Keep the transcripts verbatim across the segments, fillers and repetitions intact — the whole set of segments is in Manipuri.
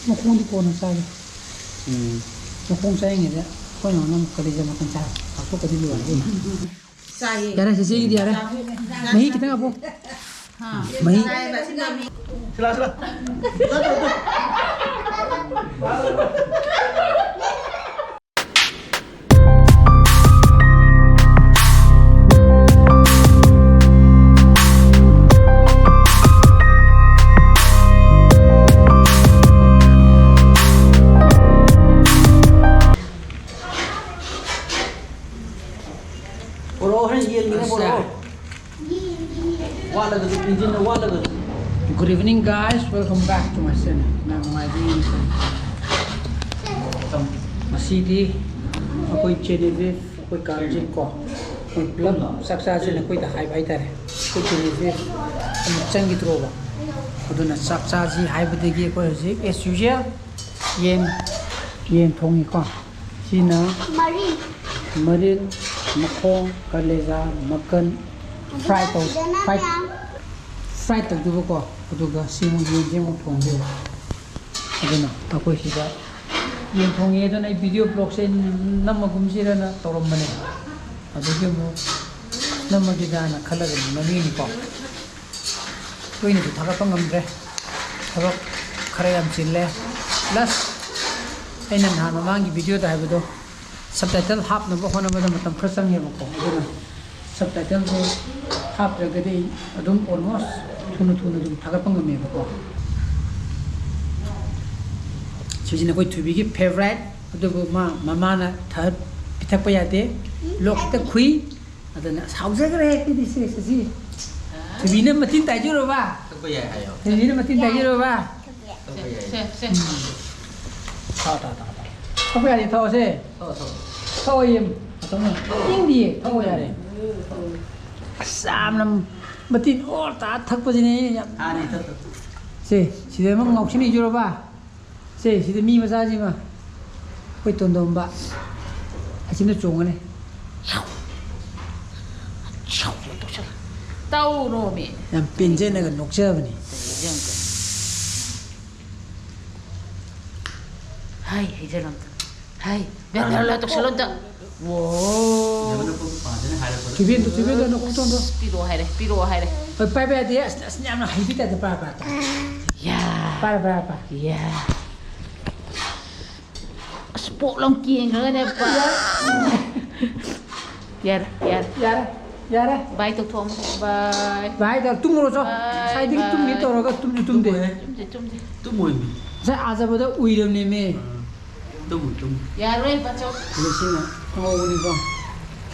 ꯃꯈꯣꯡꯗꯤ ꯀꯣꯟꯅ ꯆꯥꯒꯦ꯫ ꯎꯝ꯫ ꯃꯈꯣꯡ ꯆꯥꯔꯤꯉꯩꯗ ꯑꯩꯈꯣꯏ ꯃꯥꯅ ꯑꯃꯨꯛ ꯀꯂꯦꯖꯥ ꯃꯀꯟ ꯆꯥꯔꯦ꯫ ꯍꯥꯞꯊꯣꯛꯄꯗꯤ ꯂꯣꯏꯔꯦ꯫ ꯆꯥꯏꯌꯦ꯫ ꯌꯥꯔꯦ, ꯆꯦꯆꯦꯒꯤꯗꯤ ꯌꯥꯔꯦ꯫ ꯃꯍꯤ ꯈꯤꯇꯪ ꯍꯥꯞꯄꯣ꯫ ꯍꯥ꯫ ꯃꯍꯤ꯫ ꯆꯥꯏꯌꯦꯕ, ꯁꯤ ꯃꯃꯤ꯫ ꯁꯤꯂꯥ, ꯁꯤꯂꯥ꯫ ꯄꯣꯔꯛꯑꯣ, ꯍꯣꯔꯦꯟ ꯌꯦꯟꯒꯤꯅꯦ, ꯑꯠꯆꯥ꯫ ꯄꯣꯔꯛꯑꯣ꯫ ꯋꯥꯠꯂꯒꯁꯨ, ꯏꯟꯖꯤꯟꯅ ꯋꯥꯠꯂꯒꯁꯨ꯫ Good evening, guys. Welcome back to my channel. ꯃꯌꯥꯝ ꯅꯨꯡꯉꯥꯏꯕꯤꯔꯤꯕ꯭ꯔꯥ? ꯉꯁꯤꯗꯤ ꯑꯩꯈꯣꯏ ꯖꯦꯅꯤꯐꯤꯞ, ꯑꯩꯈꯣꯏ ꯀꯥꯔꯖꯤꯟ ꯀꯣ, ꯑꯩꯈꯣꯏ ꯄꯨꯂꯞ ꯆꯥꯛ ꯆꯥꯁꯦꯅ ꯑꯩꯈꯣꯏꯗ ꯍꯥꯏꯕ ꯍꯥꯏꯇꯥꯔꯦ꯫ ꯑꯩꯈꯣꯏ ꯖꯦꯅꯤꯐꯤꯞ ꯑꯃꯨꯛ ꯆꯪꯈꯤꯗ꯭ꯔꯣꯕ꯫ ꯑꯗꯨꯅ ꯆꯥꯛ ꯆꯥꯁꯤ ꯍꯥꯏꯕꯗꯒꯤ ꯑꯩꯈꯣꯏ ꯍꯧꯖꯤꯛ, as usual, ꯌꯦꯟ, ꯌꯦꯟ ꯊꯣꯡꯉꯤꯀꯣ꯫ ꯁꯤꯅ ꯃꯔꯤꯟ꯫ ꯃꯔꯤꯟ, ꯃꯈꯣꯡ, ꯀꯂꯦꯖꯥ, ꯃꯀꯟ, ꯑꯗꯨꯒ fry ꯇꯧ-, ꯁꯤꯗꯅ fry, ꯃꯌꯥꯝ꯫ Fry ꯇꯧꯗꯣꯏꯕꯀꯣ꯫ ꯑꯗꯨꯒ ꯁꯤ ꯑꯃꯨꯛ, ꯌꯦꯟꯁꯦ ꯑꯃꯨꯛ ꯊꯣꯡꯗꯣꯏꯕ꯫ ꯑꯗꯨꯅ ꯑꯩꯈꯣꯏ ꯁꯤꯗ ꯌꯦꯟ ꯊꯣꯡꯉꯦ, ꯑꯗꯨꯅ ꯑꯩ video blogꯁꯦ ꯅꯝꯃꯒꯨꯝꯁꯤꯔꯅ ꯇꯧꯔꯝꯕꯅꯦ꯫ ꯑꯗꯨꯒꯤ ꯑꯃꯨꯛ ꯅꯝꯃꯒꯦꯗꯅ ꯈꯜꯂꯒ ꯑꯗꯨꯝ ꯅꯝꯃꯤꯅꯤꯀꯣ꯫ ꯇꯣꯏꯅꯁꯨ ꯊꯥꯒꯠꯄ ꯉꯝꯗ꯭ꯔꯦ, ꯊꯕꯛ ꯈꯔ ꯌꯥꯝ ꯆꯤꯜꯂꯦ꯫ Plus ꯑꯩꯅ ꯅꯍꯥꯟ ꯃꯃꯥꯡꯒꯤ videoꯗ ꯍꯥꯏꯕꯗꯣ, subtitle ꯍꯥꯞꯅꯕ ꯍꯣꯠꯅꯕꯗ ꯃꯇꯝ ꯈꯔ ꯆꯪꯉꯦꯕꯀꯣ꯫ ꯑꯗꯨꯅ subtitleꯗꯣ ꯍꯥꯞꯇ꯭ꯔꯒꯗꯤ ꯑꯩ ꯑꯗꯨꯝ almost ꯊꯨꯅ ꯊꯨꯅ ꯑꯗꯨꯝ ꯊꯥꯒꯠꯄ ꯉꯝꯃꯦꯕꯀꯣ꯫ ꯁꯤꯁꯤꯅ ꯑꯩꯈꯣꯏ ꯊꯣꯏꯕꯤꯒꯤ favourite, ꯑꯗꯨꯕꯨ ꯃꯥ ꯃꯃꯥꯅ ꯊ-, ꯄꯤꯊꯛꯄ ꯌꯥꯗꯦ, ꯂꯣꯛ ꯈꯤꯇ ꯈꯨꯏ꯫ ꯑꯗꯨꯅ ꯁꯥꯎꯖꯈ꯭ꯔꯦ ꯑꯩꯈꯣꯏꯗꯤ ꯁꯦ, ꯁꯦ, ꯁꯦ꯫ ꯊꯣꯏꯕꯤꯅ ꯃꯇꯤꯟ ꯇꯥꯏꯖꯔꯨꯔꯕ? ꯊꯛꯄ ꯌꯥꯏ ꯍꯥꯏꯌꯣ꯫ ꯊꯣꯏꯕꯤꯅ ꯃꯇꯤꯟ ꯇꯥꯏꯖꯔꯨꯔꯕ? ꯊꯛꯄ ꯌꯥꯏ꯫ ꯁꯦ, ꯁꯦ꯫ ꯎꯝ꯫ ꯊꯛꯑꯣ, ꯊꯛꯑꯣ, ꯊꯛꯑꯣ, ꯊꯛꯑꯣ꯫ ꯊꯛꯄ ꯌꯥꯗꯦ, ꯊꯛꯑꯣꯁꯦ꯫ ꯊꯛꯑꯣ, ꯊꯛꯑꯣ꯫ ꯊꯛꯑꯣ, ꯌꯦꯡ꯫ ꯊꯛꯑꯣ꯫ ꯏꯪꯗꯤꯌꯦ, ꯊꯛꯑꯣ ꯌꯥꯔꯦ꯫ ꯑꯁ, ꯌꯥꯝꯅ ꯃꯇꯤꯟ ꯑꯣꯔ ꯇꯥ ꯊꯛꯄꯁꯤꯅꯦ ꯑꯩꯅ ꯌꯥꯝ ꯍꯥꯟꯅ ꯊꯛꯄ꯫ ꯁꯦ, ꯁꯤꯗ ꯑꯃ ꯉꯥꯎꯁꯤꯟꯅꯖꯔꯕ? ꯁꯦ, ꯁꯤꯗ ꯃꯤ ꯃꯆꯥꯁꯤꯃ, ꯑꯩꯈꯣꯏ ꯇꯣꯟꯗꯣꯝꯕ ꯑꯁꯤꯅ ꯆꯣꯡꯉꯅꯤ꯫ ꯇꯧꯔꯣꯃꯤ꯫ ꯌꯥꯝ ꯄꯦꯟꯖꯅꯒ ꯅꯣꯛꯆꯕꯅꯤ꯫ ꯍꯥꯏ, ꯍꯩꯖꯜꯂꯣ ꯑꯝꯇ꯫ ꯍꯥꯏ, ꯕꯦꯅꯔ ꯂꯣꯏ ꯇꯧꯁꯜꯂꯣ ꯑꯝꯇ꯫ ꯋꯣ꯫ ꯌꯦꯡꯉꯨꯅꯦ, ꯄꯨꯡ ꯄꯥꯗꯅ ꯍꯥꯏꯔꯛꯄꯗꯣ꯫ ꯊꯣꯏꯕꯦꯟꯗꯣ, ꯊꯣꯏꯕꯦꯟꯗꯣ, ꯅꯈꯣꯡ ꯊꯣꯡꯗꯣ꯫ ꯑꯁ, ꯄꯤꯔꯛꯑꯣ ꯍꯥꯏꯔꯦ, ꯄꯤꯔꯛꯑꯣ ꯍꯥꯏꯔꯦ꯫ ꯍꯣꯏ, ꯄꯥꯏꯕ ꯌꯥꯗꯦ꯫ ꯑꯁ, ꯑꯁ, ꯌꯥꯝꯅ ꯍꯩꯕꯤ ꯇꯥꯏꯞꯇ ꯄꯥꯏ, ꯄꯥꯏ, ꯄꯥꯏ꯫ ꯌꯥ꯫ ꯄꯥꯏ, ꯄꯥꯏ, ꯄꯥꯏ꯫ ꯌꯥ꯫ ꯑꯁ, ꯄꯣꯛꯂꯝ ꯀꯦꯟꯈ꯭ꯔꯒꯅꯦ, ꯄꯥꯏ꯫ ꯌꯥꯔꯦ, ꯌꯥꯔꯦ꯫ ꯌꯥꯔꯦ, ꯌꯥꯔꯦ꯫ ꯕꯥꯏ ꯇꯧꯊꯣꯛꯑꯝꯃꯣ꯫ ꯕꯥꯏ꯫ ꯕꯥꯏ ꯇꯧ-, ꯇꯨꯝꯃꯨꯔꯣ ꯆꯣ꯫ ꯕꯥꯏ, ꯉꯁꯥꯏꯗꯒꯤ ꯇꯨꯝꯅꯤ ꯕꯥꯏ꯫ ꯇꯧꯔꯒ ꯇꯨꯝꯁꯨ ꯇꯨꯝꯗꯦ꯫ ꯇꯨꯝꯃꯣꯏ꯫ ꯇꯨꯝꯗꯦ, ꯇꯨꯝꯗꯦ꯫ ꯇꯨꯝꯃꯣꯏꯃꯤ꯫ ꯉꯁꯥꯏ ꯑꯥꯖꯕꯗ ꯎꯏꯔꯕꯅꯦꯃꯤ꯫ ꯑꯥ꯫ Tamu, Tamu. ꯌꯥꯔꯣꯏ, ꯕꯥꯆꯧ꯫ ꯑꯗꯣ ꯁꯤꯅ ꯑꯉꯧꯕꯅꯤꯀꯣ꯫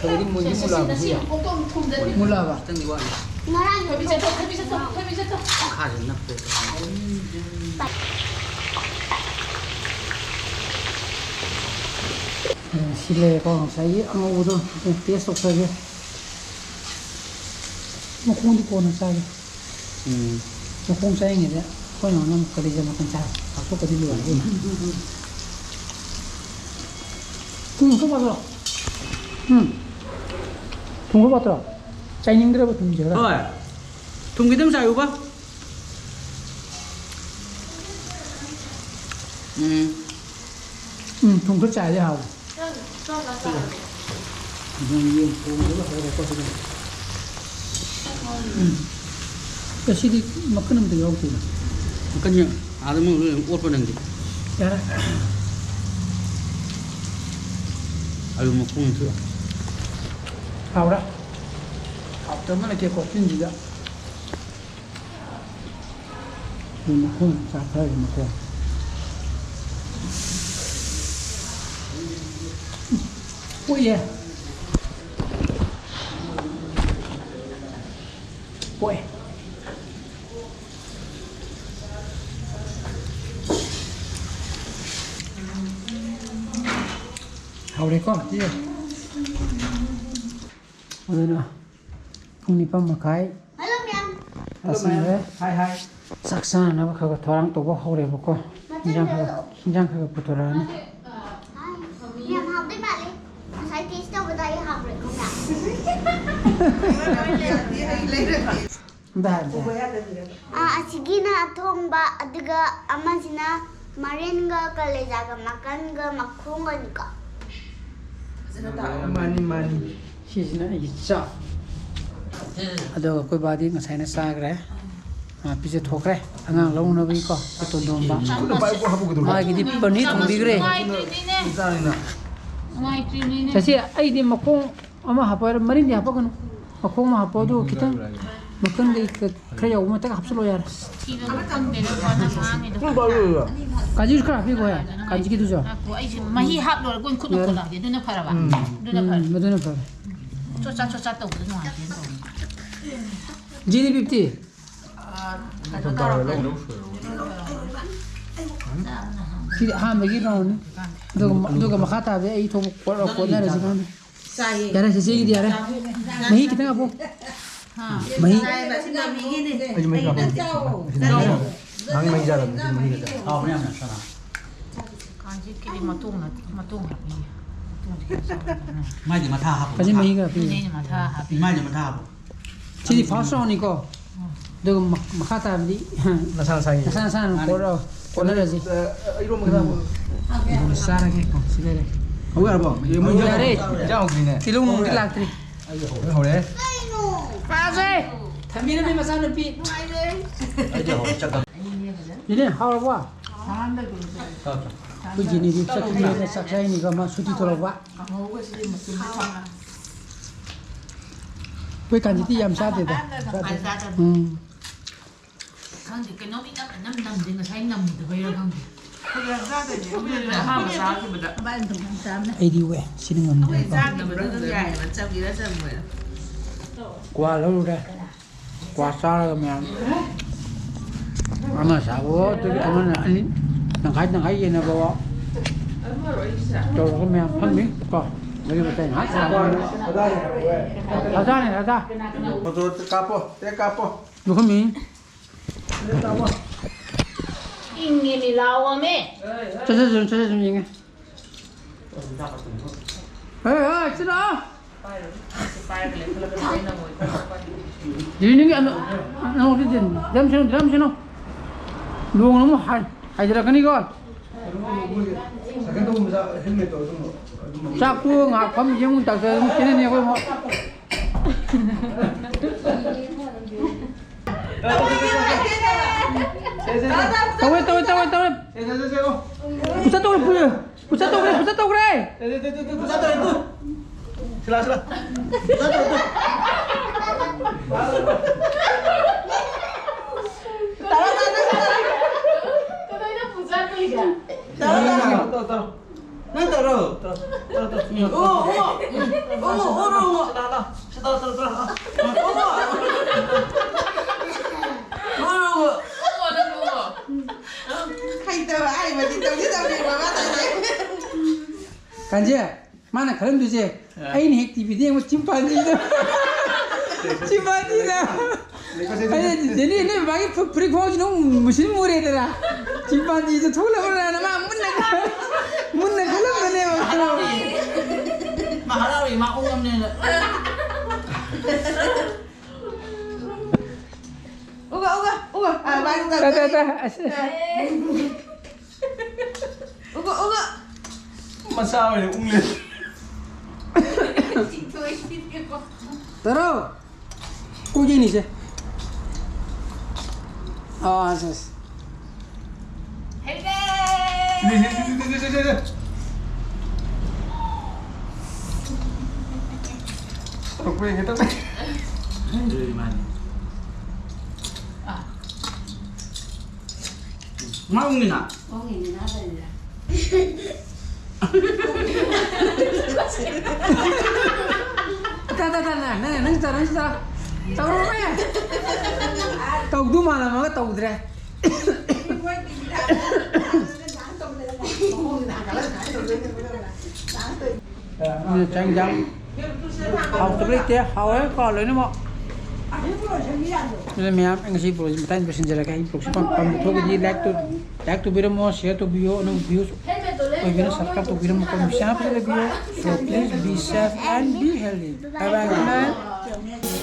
ꯈꯔꯗꯤ ꯃꯨꯟꯗꯤ ꯁꯦ, ꯁꯦ, ꯁꯦ, ꯃꯨꯜꯂꯛꯑꯕ ꯁꯤ ꯁꯤꯒ꯫ ꯃꯀꯣꯛꯇꯣ ꯑꯃꯨꯛ ꯊꯨꯝꯖꯤꯜꯂꯤ꯫ ꯃꯨꯜꯂꯛꯑꯕ? ꯈꯤꯇꯪꯗꯤ ꯋꯥꯠꯂꯤ꯫ ꯉꯔꯥꯡ ꯊꯣꯏꯕꯤ ꯆꯠꯇꯣ, ꯊꯣꯏꯕꯤ ꯆꯠꯇꯣ, ꯊꯣꯏꯕꯤ ꯆꯠꯇꯣ꯫ ꯃꯈꯥꯁꯦ ꯅꯞꯄꯦ꯫ ꯁꯤ ꯂꯩꯔꯦꯀꯣ, ꯉꯁꯥꯏꯒꯤ ꯑꯉꯧꯕꯗꯣ ꯇꯦꯁ ꯇꯧꯊꯒꯦ꯫ ꯃꯈꯣꯡꯗꯤ ꯀꯣꯟꯅ ꯆꯥꯒꯦ꯫ ꯎꯝ꯫ ꯃꯈꯣꯡ ꯆꯥꯔꯤꯉꯩꯗ ꯑꯩꯈꯣꯏ ꯃꯥꯅ ꯑꯃꯨꯛ ꯀꯂꯦꯖꯥ ꯃꯀꯟ ꯆꯥ ꯂꯥꯛꯊꯣꯛꯀꯗꯤ ꯂꯣꯏꯔꯦ꯫ ꯊꯨꯝ ꯈꯔ ꯋꯥꯠꯇ꯭ꯔꯣ? ꯎꯝ꯫ ꯊꯨꯝ ꯈꯔ ꯋꯥꯠꯇ꯭ꯔꯣ? ꯆꯥꯏꯅꯤꯡꯗ꯭ꯔꯕ ꯊꯨꯝꯁꯦ ꯈꯔ꯫ ꯍꯣꯏ꯫ ꯊꯨꯝ ꯈꯤꯇꯪ ꯆꯥꯏꯌꯨꯕ꯫ ꯎꯝ꯫ ꯎꯝ, ꯊꯨꯝ ꯈꯔ ꯆꯥꯏꯔꯗꯤ ꯍꯥꯎꯔꯦ꯫ ꯌꯦꯟ ꯊꯣꯡꯕꯗ ꯍꯧꯔꯛꯄꯁꯤꯗ꯫ ꯎꯝ꯫ ꯑꯦ, ꯁꯤꯗꯤ ꯃꯈꯟ ꯑꯝꯇ ꯌꯥꯎꯗꯦꯅ꯫ ꯃꯈꯟꯁꯦ ꯑꯥꯗ ꯃꯣꯏ ꯂꯣꯏ ꯑꯣꯠꯄ ꯅꯪꯗꯦ꯫ ꯌꯥꯔꯦ꯫ ꯑꯂꯨ ꯃꯈꯣꯡ ꯊꯣꯛꯑꯦ꯫ ꯍꯥꯎꯔꯦ꯫ ꯍꯥꯎꯇꯕ ꯂꯩꯇꯦꯀꯣ ꯆꯤꯟꯁꯤꯗ꯫ ꯃꯈꯣꯡ ꯆꯥꯊꯔꯦ ꯃꯈꯣꯡ꯫ ꯄꯣꯛꯑꯦ꯫ ꯄꯣꯛꯑꯦ꯫ ꯍꯥꯎꯔꯦꯀꯣ, ꯁꯤ꯫ ꯑꯗꯨꯅ ꯄꯨꯡ ꯅꯤꯄꯥꯟ ꯃꯈꯥꯏ ꯍꯜꯂꯣ, ꯃꯦꯝ꯫ ꯇꯥꯁꯤꯟꯈ꯭ꯔꯦ꯫ ꯍꯥꯏ, ꯍꯥꯏ꯫ ꯆꯥꯛ ꯆꯥꯅꯅꯕ ꯈꯔ ꯈꯔ ꯊꯧꯔꯥꯡ ꯇꯧꯕ ꯍꯧꯔꯦꯕꯀꯣ꯫ ꯃꯆꯜ ꯏꯟꯖꯥꯡ ꯈꯔ, ꯀꯩꯗꯧꯔꯣ? ꯏꯟꯖꯥꯡ ꯈꯔ ꯈꯔ ꯄꯨꯊꯣꯔꯛꯑꯅꯤ꯫ ꯍꯥꯏ꯫ ꯃꯦꯝ, ꯍꯥꯎꯗꯣꯏ ꯃꯥꯜꯂꯤ꯫ ꯉꯁꯥꯏ ꯇꯦꯁ ꯇꯧꯕꯗ ꯑꯩ ꯍꯥꯎꯈ꯭ꯔꯦ, ꯈꯪꯕ꯭ꯔꯥ? ꯑꯝꯇ ꯍꯥꯏ, ꯑꯝꯇ ꯍꯥꯏ꯫ ꯑꯥ, ꯑꯁꯤꯒꯤꯅ ꯑꯊꯣꯡꯕ, ꯑꯗꯨꯒ ꯑꯃꯁꯤꯅ ꯃꯔꯤꯟꯒ ꯀꯂꯦꯖꯥꯒ ꯃꯀꯟꯒ ꯃꯈꯣꯡꯒꯅꯤꯀꯣ꯫ ꯃꯥꯅꯤ, ꯃꯥꯅꯤ꯫ ꯁꯤꯁꯤꯅ ꯑꯩꯒꯤ ꯆꯥꯛ꯫ ꯑꯗꯨꯒ ꯑꯩꯈꯣꯏ ꯕꯥꯗꯤ ꯉꯁꯥꯏꯅ ꯆꯥꯈ꯭ꯔꯦ꯫ ꯃꯥ ꯄꯤꯖꯊꯣꯛꯈ꯭ꯔꯦ꯫ ꯑꯉꯥꯡ ꯂꯧꯅꯕꯒꯤꯀꯣ, ꯇꯣꯟꯗꯣꯝꯕ꯫ ꯈꯨꯠꯅ ꯄꯥꯏꯕ ꯍꯥꯞꯄꯨꯒꯗꯧꯔꯣ? ꯃꯥꯒꯤꯗꯤ ꯄꯅꯤꯔ ꯊꯣꯡꯕꯤꯈ꯭ꯔꯦ꯫ ꯅꯨꯡꯉꯥꯏꯇ꯭ꯔꯤꯅꯤꯅꯦ꯫ ꯆꯥꯅꯤꯅ꯫ ꯅꯨꯡꯉꯥꯏꯇ꯭ꯔꯤꯅꯤꯅꯦ꯫ ꯆꯦꯆꯦ, ꯑꯩꯗꯤ ꯃꯈꯣꯡ ꯑꯃ ꯍꯥꯞꯄꯣ ꯍꯥꯏꯔꯣ? ꯃꯔꯤꯟꯗꯤ ꯍꯥꯞꯄꯛꯀꯅꯨ꯫ ꯃꯈꯣꯡ ꯑꯃ ꯍꯥꯞꯄꯣ, ꯑꯗꯨꯒ ꯈꯤꯇꯪ ꯃꯀꯟꯒ ꯈꯔ ꯌꯥꯎꯕ ꯃꯇꯛ ꯍꯥꯞꯆꯜꯂꯣ ꯌꯥꯔꯦ꯫ ꯊꯤꯕ ꯈꯪꯗꯦꯗ, ꯃꯥꯅ ꯉꯥꯡꯉꯤꯗꯣ꯫ ꯅꯪ ꯄꯥꯏꯔꯣ꯫ ꯀꯥꯖꯤꯁꯨ ꯈꯔ ꯍꯥꯞꯄꯤꯈꯣ ꯍꯦ, ꯀꯥꯖꯤꯒꯤꯗꯨꯁꯨ꯫ ꯉꯥꯏꯈꯣ, ꯑꯩꯁꯦ ꯃꯍꯤ ꯍꯥꯞꯂꯣꯏꯔꯒ ꯑꯣꯏꯅ ꯈꯨꯠꯅ ꯌꯥꯔꯦ꯫ ꯈꯣꯠꯂꯛꯑꯒꯦ꯫ ꯑꯗꯨꯅ ꯐꯔꯕ? ꯎꯝ꯫ ꯑꯗꯨꯅ ꯎꯝ, ꯐꯔꯦ꯫ ꯑꯗꯨꯅ ꯐꯔꯦ꯫ ꯆꯣꯠꯆꯥ ꯆꯣꯠꯆꯥ ꯇꯧꯕꯗꯣ ꯅꯨꯡꯉꯥꯏꯇꯦꯅ ꯇꯧꯕꯅꯤ꯫ ꯖꯤꯗꯤ ꯐꯤꯐꯇꯤ꯫ ꯁꯤꯗꯤ ꯑꯍꯥꯟꯕꯒꯤ ꯔꯥꯎꯟꯅꯤ꯫ ꯑꯗꯨꯒ, ꯑꯗꯨꯒ ꯃꯈꯥ ꯇꯥꯕꯗꯤ ꯑꯩ ꯊꯣꯛꯄ ꯀꯣꯠ-, ꯀꯣꯠꯅꯔꯁꯤ ꯈꯪꯗꯦ꯫ ꯆꯥꯏꯌꯦ꯫ ꯌꯥꯔꯦ, ꯆꯦꯆꯦꯒꯤꯗꯤ ꯌꯥꯔꯦ꯫ ꯃꯍꯤ ꯈꯤꯇꯪ ꯍꯥꯞꯄꯣ꯫ ꯍꯥ꯫ ꯃꯍꯤ꯫ ꯆꯥꯏꯌꯦꯕ, ꯑꯁꯤ ꯃꯃꯤꯒꯤꯅꯦ꯫ ꯑꯩꯁꯨ ꯃꯍꯤ ꯍꯥꯞꯄꯣ꯫ ꯆꯥꯎ꯫ ꯅꯍꯥꯟ ꯃꯍꯤ ꯆꯥꯗꯕꯅꯤ, ꯁꯤ ꯃꯍꯤꯒ ꯆꯥꯏ꯫ ꯍꯥꯎꯕꯅꯦ ꯌꯥꯝꯅ, ꯁꯅꯥ꯫ ꯀꯥꯟꯆꯤꯠꯀꯤꯗꯤ ꯃꯇꯣꯡ ꯅꯠꯇꯦ, ꯃꯇꯣꯡ ꯍꯥꯞꯄꯤꯌꯦ꯫ ꯃꯇꯣꯡꯁꯦ ꯈꯔ ꯆꯥꯎꯕꯅꯤꯅ꯫ ꯃꯥꯏꯗꯤ ꯃꯊꯥ ꯍꯥꯞꯄꯣ, ꯀꯥꯖꯤ ꯃꯊꯥ꯫ ꯃꯍꯤꯒ ꯍꯥꯞꯄꯤꯌꯦ꯫ ꯑꯗꯨꯅꯦ ꯑꯩꯅ ꯃꯊꯥ ꯍꯥꯞꯄꯤ꯫ ꯃꯥꯏꯗꯤ ꯃꯊꯥ ꯍꯥꯞꯄꯣ꯫ ꯁꯤꯗꯤ ꯐꯥꯔꯁ ꯔꯥꯎꯟꯅꯤꯀꯣ꯫ ꯑꯗꯨꯒ ꯃ-, ꯃꯈꯥ ꯇꯥꯕꯗꯤ ꯅꯁꯥ ꯅꯁꯥꯒꯤ꯫ ꯅꯁꯥ ꯅꯁꯥꯅ ꯃꯥꯅꯤ꯫ ꯀꯣꯠꯂꯣ, ꯀꯣꯠꯅꯔꯁꯤ꯫ ꯑ, ꯏꯔꯣꯝꯕ ꯈꯤꯇꯪ ꯍꯥꯞꯄꯣ꯫ ꯑꯗꯨꯝ ꯆꯥꯔꯒꯦ ꯀꯣ, ꯁꯤꯗ ꯂꯩꯔꯦ꯫ ꯍꯧꯕ ꯌꯥꯔꯕꯣ? ꯌꯦꯡꯉꯣ, ꯌꯥꯔꯦ꯫ ꯏꯟꯖꯥꯡ ꯍꯧꯗ꯭ꯔꯤꯅꯦ꯫ ꯇꯤꯜꯍꯧ ꯅꯨꯡꯗꯤ ꯂꯥꯛꯇ꯭ꯔꯤ꯫ ꯍꯧꯔꯦ, ꯍꯧꯔꯦ꯫ ꯄꯥꯁꯦ! ꯊꯝꯕꯤꯔꯝꯃꯤ ꯃꯆꯥꯅꯨꯄꯤ꯫ ꯑꯩꯗꯤ ꯍꯧꯔꯦ, ꯆꯠꯂꯣ꯫ ꯅꯦꯅꯦ, ꯍꯥꯎꯔꯕꯣ? ꯆꯥꯎ, ꯆꯥꯎ꯫ ꯑꯩꯈꯣꯏ ꯖꯤꯅꯤꯗꯤ ꯆꯠꯈꯤꯕꯅꯤꯅ ꯆꯥꯛ ꯆꯥꯏꯅꯤꯀꯣ, ꯃꯥ ꯁꯨꯇꯤ ꯊꯣꯛꯂꯛꯄ꯫ ꯑꯉꯧꯕꯁꯤꯗꯤ ꯃꯆꯨꯝ ꯃꯆꯨꯝ꯫ ꯑꯩꯈꯣꯏ ꯀꯥꯟꯆꯤꯗꯤ ꯌꯥꯝ ꯆꯥꯗꯦꯗ꯫ ꯆꯥꯗꯦ꯫ ꯎꯝ꯫ ꯈꯪꯗꯦ, ꯀꯩꯅꯣꯝ ꯏꯅꯝ ꯏꯅꯝ ꯅꯝꯗꯦ, ꯉꯁꯥꯏ ꯅꯝꯗꯕꯩꯔꯥ ꯈꯪꯗꯦ꯫ ꯑꯩꯈꯣꯏꯗꯤ ꯌꯥꯝ ꯆꯥꯗꯣꯏꯅꯦ, ꯑꯩꯈꯣꯏꯗꯤ ꯑꯍꯥꯟꯕ ꯆꯥꯈꯤꯕꯗ꯫ ꯑꯩꯗꯤ ꯋꯦ, ꯁꯤꯅ ꯉꯝꯗꯦ꯫ ꯑꯩꯈꯣꯏ ꯆꯥꯈꯤꯕꯗ ꯑꯗꯨꯝ ꯌꯥꯏꯑꯕ, ꯆꯝꯒꯦꯔꯥ ꯆꯝꯃꯣꯏꯔꯥ꯫ ꯀ꯭ꯋꯥ ꯂꯧꯔꯨꯔꯦ꯫ ꯀ꯭ꯋꯥ ꯆꯥꯔꯒ ꯃꯌꯥꯝ ꯑꯃ ꯆꯥꯕ, ꯑꯗꯨꯒꯤ ꯑꯃꯅ ꯑꯅꯤ, ꯇꯪꯈꯥꯏ ꯇꯪꯈꯥꯏ ꯌꯦꯟꯅꯕ ꯇꯧꯔꯒ ꯃꯌꯥꯝ ꯐꯝꯃꯤ ꯀꯣ꯫ ꯃꯔꯤ ꯃꯇꯥꯏ ꯉꯥꯏꯍꯥꯛ ꯁꯥꯟꯅꯔꯒ꯫ ꯗꯥꯗꯥꯅꯦ, ꯗꯥꯗꯥ꯫ ꯐꯣꯇꯣ ꯀꯥꯞꯄꯣ, ꯇꯦꯛ ꯀꯥꯞꯄꯣ꯫ ꯂꯨꯈꯝꯃꯤ꯫ ꯏꯪꯉꯦꯃꯤ, ꯂꯥꯎꯑꯣꯃꯦ꯫ ꯆꯠ, ꯆꯠ, ꯆꯠ, ꯆꯠ, ꯆꯠ, ꯌꯦꯡꯉꯦ꯫ ꯍꯦ, ꯍꯦ, ꯁꯤꯗ꯫ ꯗꯤꯅꯤꯒꯤ ꯑꯅ-, ꯑꯅꯧꯕꯗꯤ ꯗꯤꯟ꯫ ꯗꯝ ꯁꯤꯅꯣ, ꯗꯝ ꯁꯤꯅꯣ꯫ ꯂꯣꯡꯅ ꯑꯃꯨꯛ ꯍꯥꯏ꯫ ꯍꯥꯏꯖꯔꯛꯀꯅꯤꯀꯣ꯫ ꯆꯥꯛꯇꯣ ꯉꯥꯏꯍꯥꯛ ꯐꯝ ꯌꯦꯡꯉꯨ, ꯗꯥꯛꯇꯔ ꯑꯃꯨꯛ ꯆꯦꯟꯅꯅꯤ ꯑꯩꯈꯣꯏ ꯑꯃꯨꯛ꯫ ꯇꯧꯔꯦ, ꯇꯧꯔꯦ, ꯇꯧꯔꯦ, ꯇꯧꯔꯦ꯫ ꯄꯨꯁꯥ ꯇꯧꯔꯦ, ꯄꯨꯁꯥ ꯇꯧꯔꯦ, ꯄꯨꯁꯥ ꯇꯧꯔꯦ꯫ ꯅꯪ ꯇꯧꯔꯣ꯫ ꯇꯧꯔꯣ, ꯇꯧꯔꯣ, ꯇꯧꯔꯣ꯫ ꯎꯝ꯫ ꯎꯝ, ꯎꯝ, ꯎꯝ, ꯎꯝ, ꯎꯝ, ꯎꯝ, ꯎꯝ, ꯎꯝ, ꯎꯝ꯫ ꯁꯤꯗ, ꯁꯤꯗ, ꯁꯤꯗ, ꯁꯤꯗ, ꯁꯤꯗ, ꯁꯤꯗ꯫ ꯎꯝ, ꯎꯝ, ꯎꯝ꯫ ꯎꯝ, ꯎꯝ, ꯎꯝ꯫ ꯍꯩꯇꯕ ꯍꯥꯏꯕꯗꯤ ꯇꯧꯗꯤ ꯇꯧꯅꯤꯡꯕ ꯃꯥ ꯇꯧꯔꯤꯁꯦ꯫ ꯀꯥꯟꯖꯦ꯫ ꯃꯥꯅ ꯈꯜꯂꯝꯗꯣꯏꯁꯦ, ꯑ꯫ ꯑꯩꯅ ꯍꯦꯛ ꯇꯤꯚꯤꯗ ꯌꯦꯡꯕ ꯆꯤꯝꯄꯥꯟꯖꯤꯗꯣ꯫ ꯆꯤꯝꯄꯥꯟꯖꯤꯗꯣ꯫ ꯑꯩꯅ, "ꯖꯦꯅꯤ, ꯅꯣꯏ ꯕꯕꯥꯒꯤ ꯐꯨ-, ꯐꯨꯔꯤꯠ ꯈꯣꯡꯒ꯭ꯔꯥꯎꯁꯤ ꯅꯪ ꯃꯨꯁꯤꯟ ꯃꯨꯔꯦꯗꯅ꯫ ꯆꯤꯝꯄꯥꯟꯖꯤꯗꯣ ꯊꯣꯛꯂꯕ꯭ꯔꯥꯅ" ꯃꯥ ꯃꯨꯟꯅ, ꯃꯨꯟꯅ ꯈꯜꯂꯝꯒꯅꯦꯕ꯫ ꯃꯥ ꯍꯔꯥꯎꯔꯤ, ꯃꯥ ꯑꯣꯛꯑꯝꯅꯦꯅ꯫ ꯎꯒ, ꯎꯒ, ꯎꯒ꯫ ꯑ, ꯃꯥꯒꯤ ꯇꯥ, ꯇꯥ, ꯇꯥ꯫ ꯑꯁ, ꯑꯁ꯫ ꯎꯒ, ꯎꯒ꯫ ꯃꯆꯥ ꯑꯣꯏꯅ ꯎꯪꯂꯦ꯫ ꯇꯔꯥꯎ꯫ ꯀꯣꯏ ꯌꯦꯡꯅꯤꯁꯦ꯫ ꯑꯥ, ꯑꯁ, ꯑꯁ꯫ ꯁꯦ, ꯁꯦ, ꯁꯦ, ꯁꯦ, ꯁꯦ꯫ ꯇꯧꯔꯛꯄ ꯌꯦꯡꯒꯦ ꯇꯧꯕꯅꯦ꯫ ꯃꯥ ꯎꯪꯉꯤꯅ? ꯎꯪꯉꯤꯅꯤꯅ ꯇꯧꯔꯤꯁꯦ꯫ ꯇ, ꯇ, ꯇ, ꯅ, ꯅ, ꯅꯪ ꯆꯠ, ꯅꯪ ꯆꯠ꯫ ꯇꯧꯔꯣꯃꯦ꯫ ꯇꯧꯗꯨ ꯃꯥꯜꯂꯝꯃꯒ ꯇꯧꯗ꯭ꯔꯦ꯫ ꯑꯗꯨꯅ ꯆꯥꯛ ꯏꯟꯖꯥꯡ ꯍꯥꯎꯇꯕ ꯂꯩꯇꯦ, ꯍꯥꯎꯋꯦ ꯀꯣ ꯂꯣꯏꯅꯃꯛ꯫ ꯑꯗꯨꯅ ꯃꯌꯥꯝ, ꯑꯩ ꯉꯁꯤ vlog ꯁꯤ ꯃꯇꯥꯡ ꯂꯣꯏꯁꯤꯟꯖꯔꯒꯦ꯫ ꯑꯩ vlog ꯁꯤ ꯄꯥꯝ-, ꯄꯥꯝꯕ ꯊꯣꯛꯑꯒꯗꯤ like ꯇꯧ-, like ꯇꯧꯕꯤꯔꯝꯃꯣ, share ꯇꯧꯕꯤꯌꯣ, ꯑꯅꯧꯕ views ꯑꯣꯏꯕꯅ subscribe ꯇꯧꯕꯤꯔꯝꯃꯣ, ꯀꯣ ꯃꯤꯁꯥ ꯐꯖꯅ ꯂꯩꯕꯤꯌꯣ꯫ So please be safe and be healthy. Bye bye, good night.